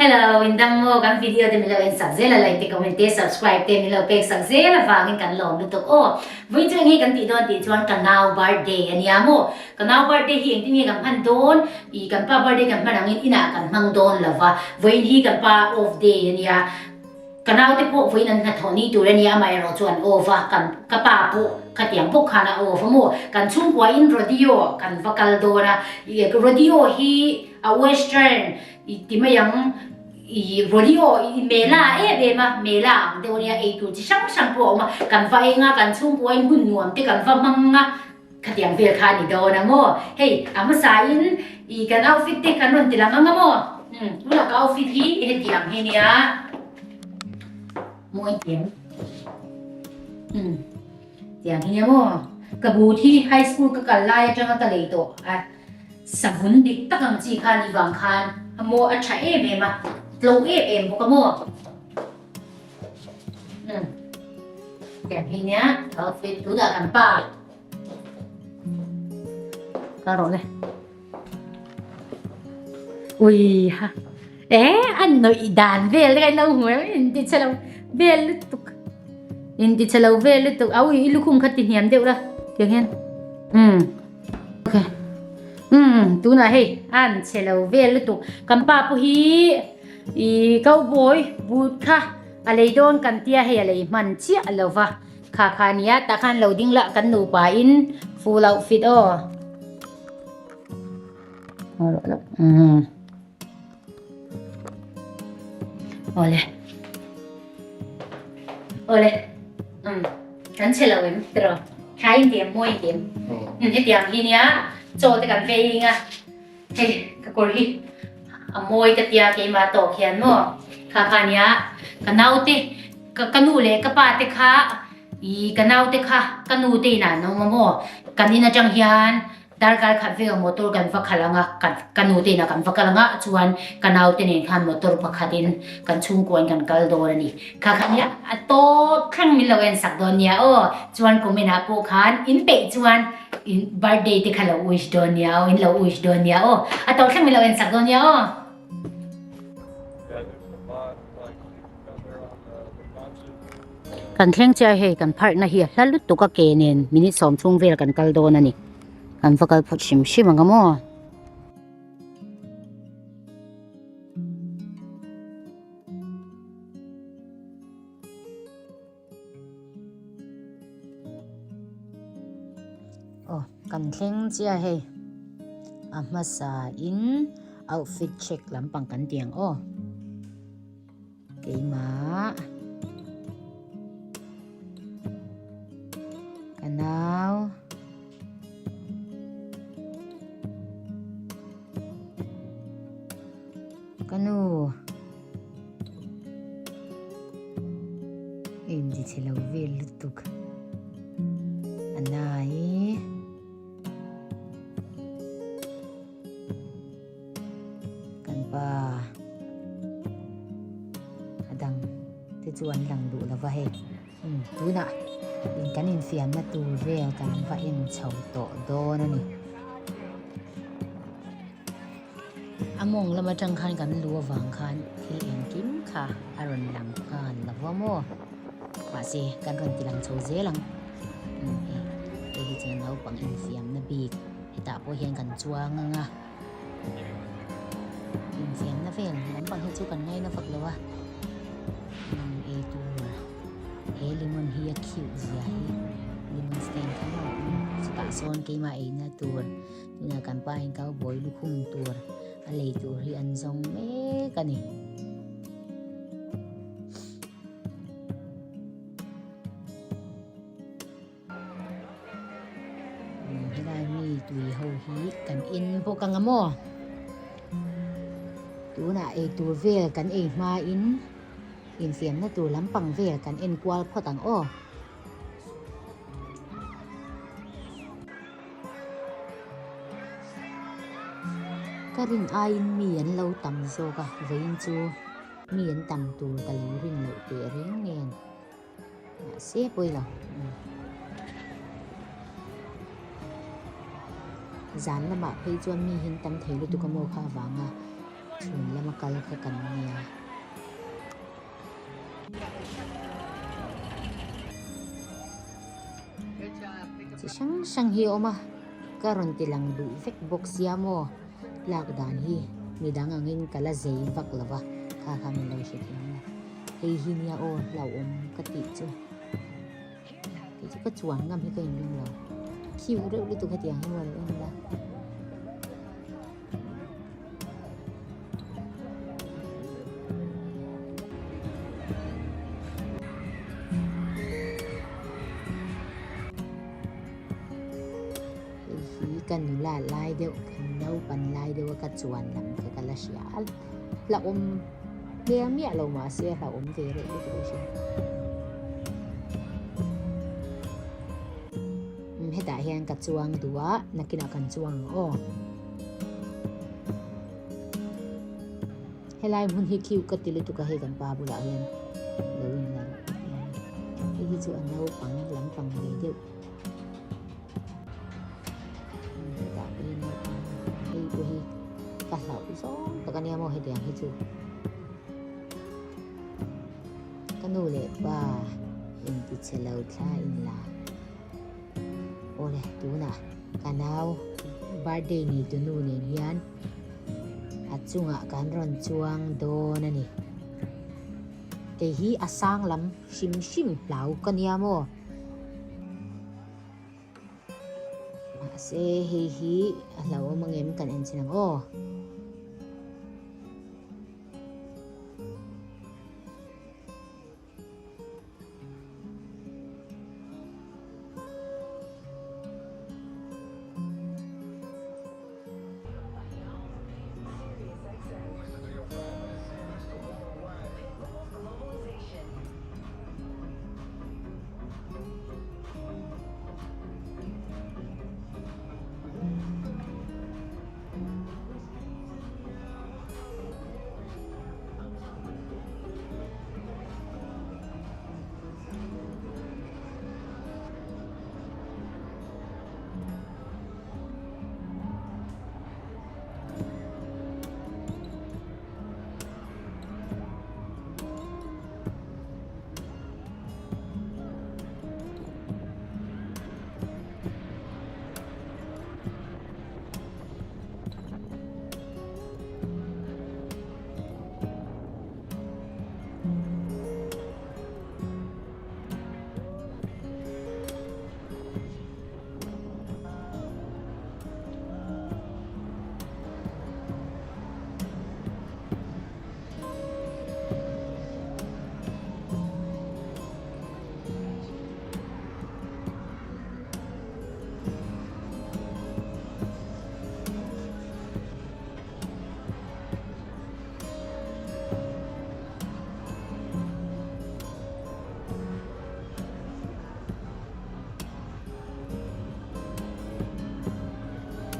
Hello, in dang maw kan video te min lo en sak zel a, like te comment te subscribe te min lo pek sak zel avangin kan lawm lutuk aw. Vawiin chu eng nge kan tih dawn tih chuan ka nau birthday a nia maw. Ka nau birthday hi engtin nge kan hman dawn? Ih kan pa birthday kan hman angin inah kan hmang dawn lo va, vawiin hi kan pa off day a nia. Ka naute pawh vawiin an hnathawh ni tur a nia, amaherawh chu an off a, kan ka pa pawh khatiang bawk khan a off a maw? Kan chhungkuain rodeo kan va kal dawn a, ih rodeo hi a western i ti mai ang, ih rodeo i mela em em a, mela ang deuh a nia, eitur chi hrang hrang pawh a awm a, kan va eng a, kan chhungkuain hun nuam te kan va hmang a, khatiang vel kha a ni dawn a maw? Hei a hmasain ih kan outfit te kan rawn ti lang ang a maw? Umm tunah ka outfit hi hetiang hi nia mawi tiang umm tiang hi nia maw? Ka boot hi high school ka kal lai atanga ka lei tawh a savun dik tak ang chi kha a nih vang khan a maw a tha em em a tlo em em bawk a maw? Umm tiang hi nia outfit tunah kan pa. Ka rawh le. Ui ha. E an noi dan vel ka lo hmu in ti chalo vel lutuk. In ti chalo vel lutuk. Au i lukhum kha ti hniam deuh la. Tiang hian. Um. Okay. Um, tuna hei an chelo vel lutuk. Kan pa pu hi i cowboy boot kha a lei dawn kan tia hei a lei hman chiah lova. Kha kha nia tah khan lo ding lah kan nupa in full outfit aw. Awle. Awle. Um kan che lo em tiro. Tha in tiam mawi in tiam. Um hetiang hi nia chaw te kan vei ing a. Hei ka kawr hi a mawi ka tia keimah tawk hian maw kha kha nia ka naute ka ka nu leh ka pa te kha ih ka naute kha ka nu te inah an awm a maw kan in atang hian darkar khat vel motor kan va khalh ang a kan ka nu te inah kan va kal ang a chuan ka naute nen khan motor pakhat in kan chhungkua in kan kal dawn a ni kha kha nia a tawp thleng min lo en sak dawn nia aw chuan comment ah pawh khan in peih chuan. In birthday te kha lo wish dawn nia aw, in lo wish dawn nia aw. A tawh thleng min lo en sak dawn nia aw. Kan thleng chiah hei kan pharhna hi a hla lutuk a ke nen minute sawm chhung vel kan kal dawn a ni. Kan va kal phawt hrim hrim ang a maw. Aw kan thleng chiah hei a hmasa in outfit check lampang kan ti ang aw keimah ka nau ka nu. Engti chhe lo vel lutuk a nai. Kan pa a dang te chu an lang duh lova hei. Tunah kan infiamna tur vel kan va en chho tawh dawn a ni. A mawng lam atang khan kan lu avang khan thil engkim kha a rawn lang nghal lo va maw? Mahse, kan rawn ti lang chho zel ang. Umm hei, hei hi chuan naupang infiamna bik hetah pawh hian kan chuang ang a. Infiamna vel lampang hi chu kan ngaina vak lo a. Umm eitur he lemon hi a cute zia hi lemon stand kha maw? Umm chutah sawn keimah eina tur. Tunah kan pa in cowboy lukhum tur a lei tur hi an zawng mek a ni. Helai mi tui ho hi kan in bawk ang a maw? Tunah ei tur vel kan ei hma in infiamna tur lampang vel kan en kual phawt ang aw. Ka rin aiin mi an lo tam zawk a, vawiin chu mi an tam tur ka lo rin loh teh reng nen. Mahse pawi lo. Zan lamah phei chuan mi hi an tam thei lutuk a maw kha avanga. Chhun lama kal kha kan nia. Chi hrang hrang hi a awm a, ka rawn ti lang duh vek bawk sia maw? Lak dan hi midang angin ka la zei vak lo va, kha kha min lo hrethiam la. Hei hi nia aw hlauhawm ka tih chu. Kei chu ka chuan ngam hi ka inring lo. Khiu reuh lutuk hetiang hi maw lo en ila. Hei hi ka nula lai deuh kan naupan lai deuh a ka chuan lam kha ka la hria a hlauhawm hmel miah lo mahse hlauhawm ve reuh lutuk a hria. Hetah hian ka chuang duh a nakinah kan chuang ang aw. Helai hmun hi cute ka ti lutuk a hei kan pa bulah hian lo in la rawh hei hi chu a naupang lampang ve deuh hetah pawh hi naupang hei pawh hi ka hlauh zawng tak ania maw hetiang hi chu ka nu leh pa intichhe lo thla in la. Awle tunah ka nau birthday nei tu nu nen hian a chungah kan rawn chuang dawn a ni. Kei hi a sang lam hrim hrim hlau ka nia maw? Mahse hei hi a hlauhawm angem kan en chin ang aw.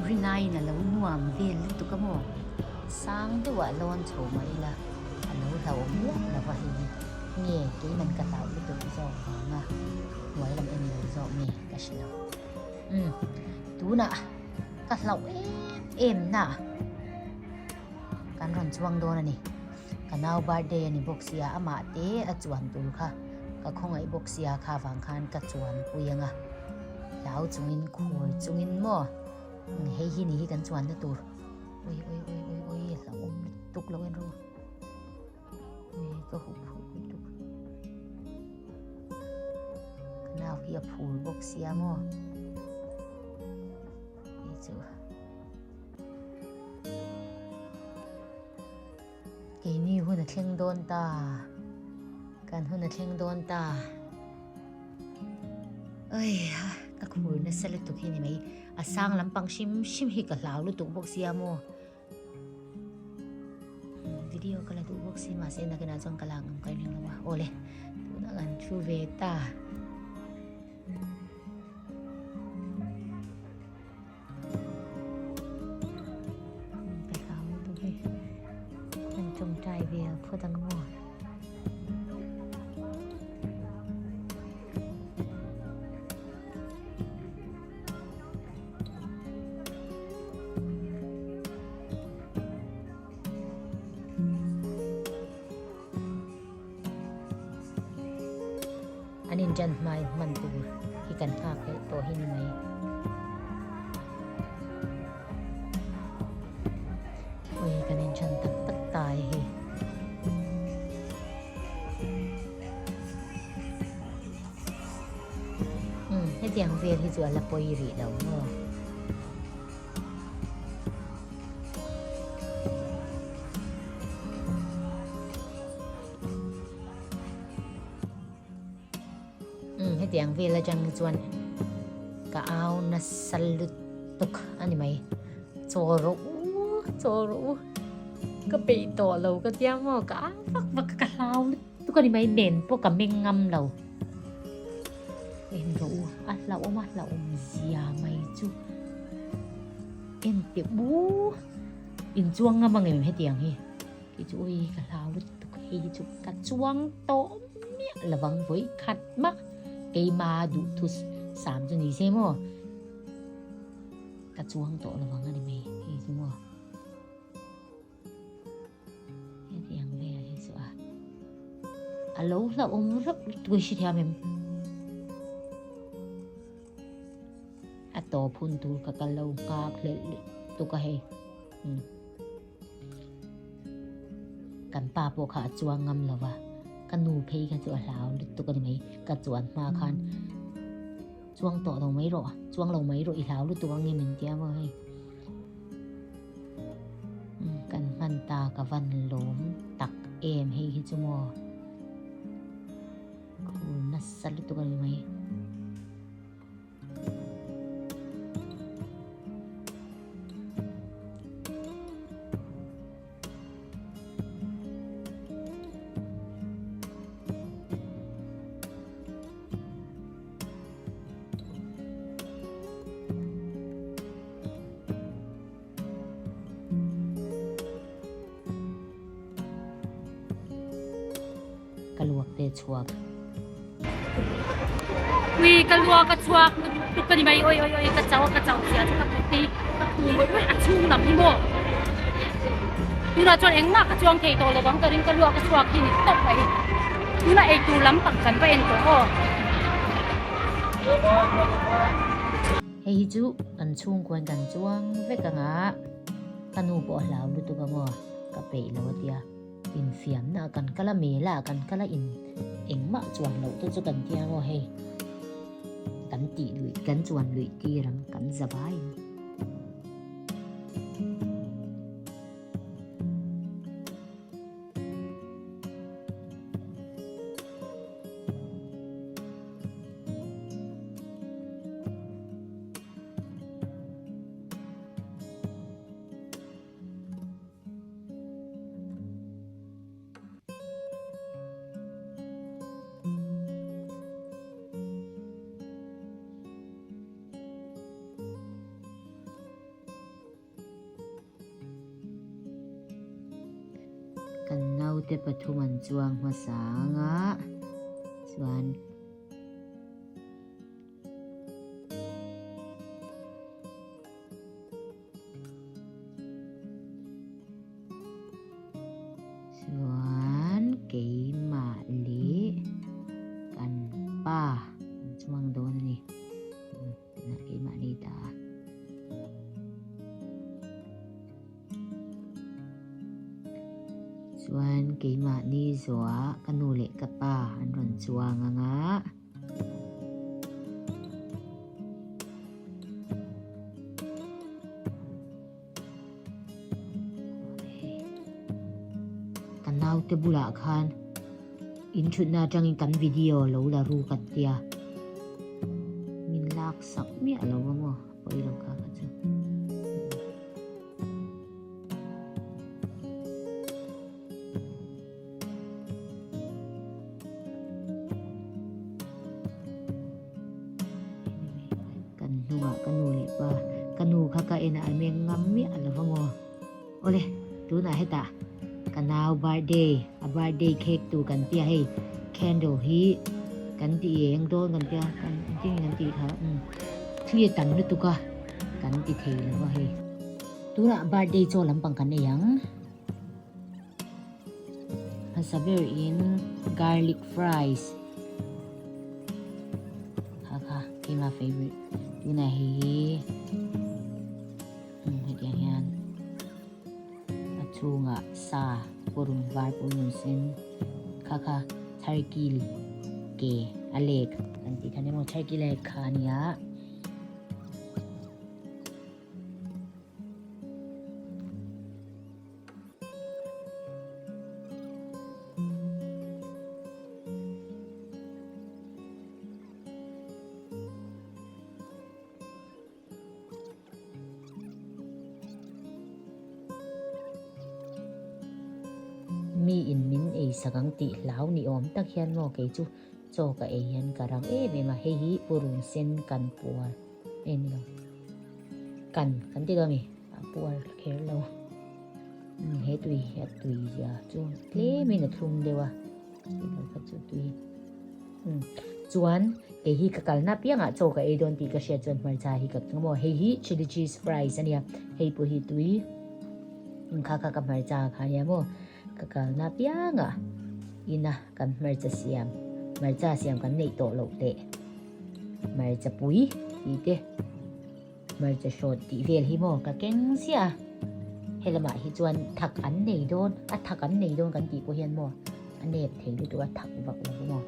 Rinaiin a lo nuam vel lutuk a maw? Sang deuhah lawn chho mah ila a lo hlauhawm miah lo va hei hi nge keiman ka hlauh lutuk zawk vanga hnuai lam en lo zawk nge ka hre lo. Umm tunah ka hlauh em em na. Kan rawn chuang dawn a ni. Ka nau birthday a ni bawk sia, amah te a chuan tur kha ka khawngaih bawk sia kha vang khan ka chuan pui ang a. Hlau chungin khur chungin maw hei hi ni hi kan chuanna tur. Ui ui ui ui ui hlauhawm lutuk lo en ru. Ui ka huh phur lutuk. Ka nau hi a phur bawk sia maw. Hei chu. Keini hun a thleng dawn ta, kan hun a thleng dawn ta. Oi ha, ka khur nasa lutuk hi ni mai. A sang lampang hrim hrim hi ka hlau lutuk bawk sia maw. Video ka la duh bawk si mahse nakinah chuan ka lak ngam ka inring lo a. Awle, tunah kan thu ve ta. Ka hlau lutuk hi kan tawngtai vel phawt ang maw. An inṭan hma in hman tur hi kan nghak hlelh tawh hi ni mai. Ui kan inṭan tak tak ta e hei. Umm hetiang vel hi chu a la pawi rih lo maw. Umm hetiang vel atang hi chuan ka au nasa lutuk a ni mai chaw rawh u chaw rawh u ka peih tawh lo ka tia maw ka au vak vak a ka hlau lutuk a ni mai men pawh ka meng ngam lo en rawh u a hlauhawm a hlauhawm zia mai chu en teh u inchuang ngam ang em hetiang hi. Kei chu ui ka hlau lutuk hei hi chu ka chuang tawh miah lovang vawi khat mah keima duhthu sam chu ni se maw ka chuang tawh lovang a ni mai hei chu maw hetiang vel hi chu a a lo hlauhawm reuh lutuk a hrethiam em a tawp hun tur ka kal lo nghak hlelh lutuk a hei umm. Kan pa pawh kha a chuang ngam lo va, ka nu phei kha chu a hlau lutuk a ni mai. Ka chuan hma khan chuang tawh lo mai rawh, chuang lo mai rawh i hlau lutuk ang nge min tia maw hei. Kan hman ta ka van lawm tak em hei hi chu maw. Khur nasa lutuk a ni mai. Ka luak te chhuak. Ui ka luak a chhuak lutuk a ni mai oi oi oi ka chau a ka chau zia chu ka kut te hi ka khu mawlh mawlh a chhung lam hi maw tunah chuan engmah ka chuang thei tawh lo ang ka ring ka luak a chhuak hi ni tawp mai tunah eitur lam pang kan va en tawh aw. Hei hi chu kan chhungkuan kan chuang vek anga ka nu pawh a hlau lutuk a maw ka peih lo a tia. Infiamna kan kal a, mela kan kal a, in engmah chuan loh te chu kan tia maw hei kan tih luih kan chuan luih tir ang kan za vai in. Kan naute pathum an chuang hmasa ang a chuan. Chuan keimah leh kan pa an chuang dawn a ni. Tunah keimah ni ta. Chuan keimah ni zawhah ka nu leh ka pa an rawn chuang ang a. Ka naute bulah khan in thutna atangin kan video lo la ru ka tia min lak sak miah lo a maw pawi lo kha kha chu. Kan hnungah ka nu leh pa, ka nu kha ka enah a meng ngam miah lo va maw? Awle, tunah hetah ka nau birthday, a birthday cake tur kan tia hei candle hi kan ti eng dawn kan tia, kan engtin nge kan tih kha umm thli a tam lutuk a kan ti thei lo va hei. Tunah birthday chaw lampang kan ei ang. Hmasa ber in garlic fries. Shimla favourite tunah hei hi umm hetiang hian a chhungah sa purun var purun sen kha kha tharkil ke a lek kan tih kha ni maw tharki lek kha a nia. Mi in min ei sak ang tih hlau ni awm tak hian maw kei chu chaw ka ei hian ka rang em em a, hei hi purun sen kan puar em ni lo kan kan ti dawn a mi a puar kher lo he tui hi a tui zia chu tlem in a thlum deuh a tih lo kha chu tui chuan kei hi ka kalna apiangah chaw ka ei dawn tih ka hriat chuan hmarcha hi ka keng maw hei hi chilli cheese fries a nia hei pawh hi tui kha kha ka hmarcha kha a nia maw ka kalna apiangah ina kan hmarcha siam hmarcha siam kan neih tawh loh leh hmarcha pui tih te. Hmarcha hrawt tih vel hi maw ka keng ziah a, helamah hi chuan thak an nei dawn a thak an nei dawn kan tih pawh hian maw a nep thei lutuk a thak vak lo maw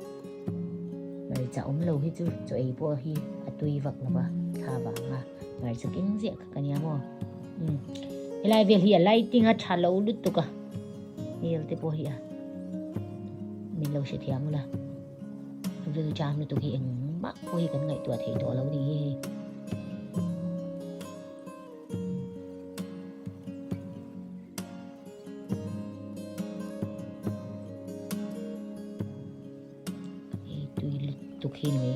hmarcha awm lo hi chu chaw ei pawh hi a tui vak lo va thla vanga hmarcha keng ziah kha ka nia maw umm helai vel hi a lighting a tha lo lutuk a hmel te pawh hi a min lo hrethiam ula. Ril jam lutuk hi engmah pawh hi kan ngaihtuah thei tawh lo ni hi hei. Hei tui lutuk hi ni mai.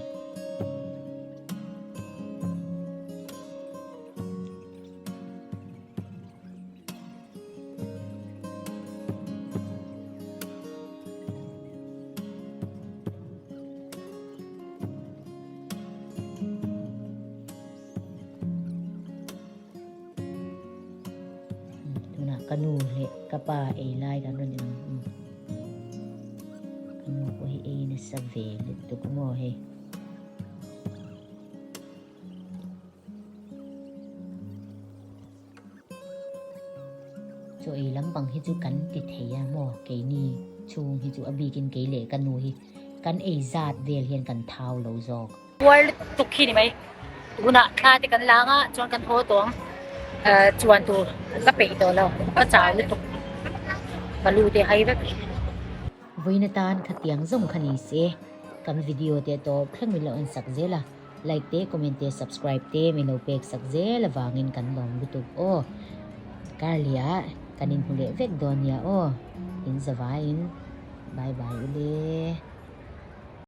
Tunah ka nu leh ka pa ei lai kan rawn en ang ka nu pawh hi ei nasa ve lutuk maw hei. Chaw ei lampang hi chu kan ti thei a maw keini chhung hi chu a bikin kei leh ka nu hi kan ei zat vel hian kan thau lo zawk. Puar lutuk hi ni mai tunah thla te kan lang a chuan kan haw tawh ang chuan tur ka peih tawh lo ka chau lutuk ka lu te hai vek. Vawiin atan khatiang zawng kha ni se kan video te tawp thleng min lo en sak zel a. Like te, comment te, subscribe te min lo pek sak zel avangin kan lawm lutuk aw. Karliah kan inhmu leh vek dawn nia aw. In zavaiin bye bye ule.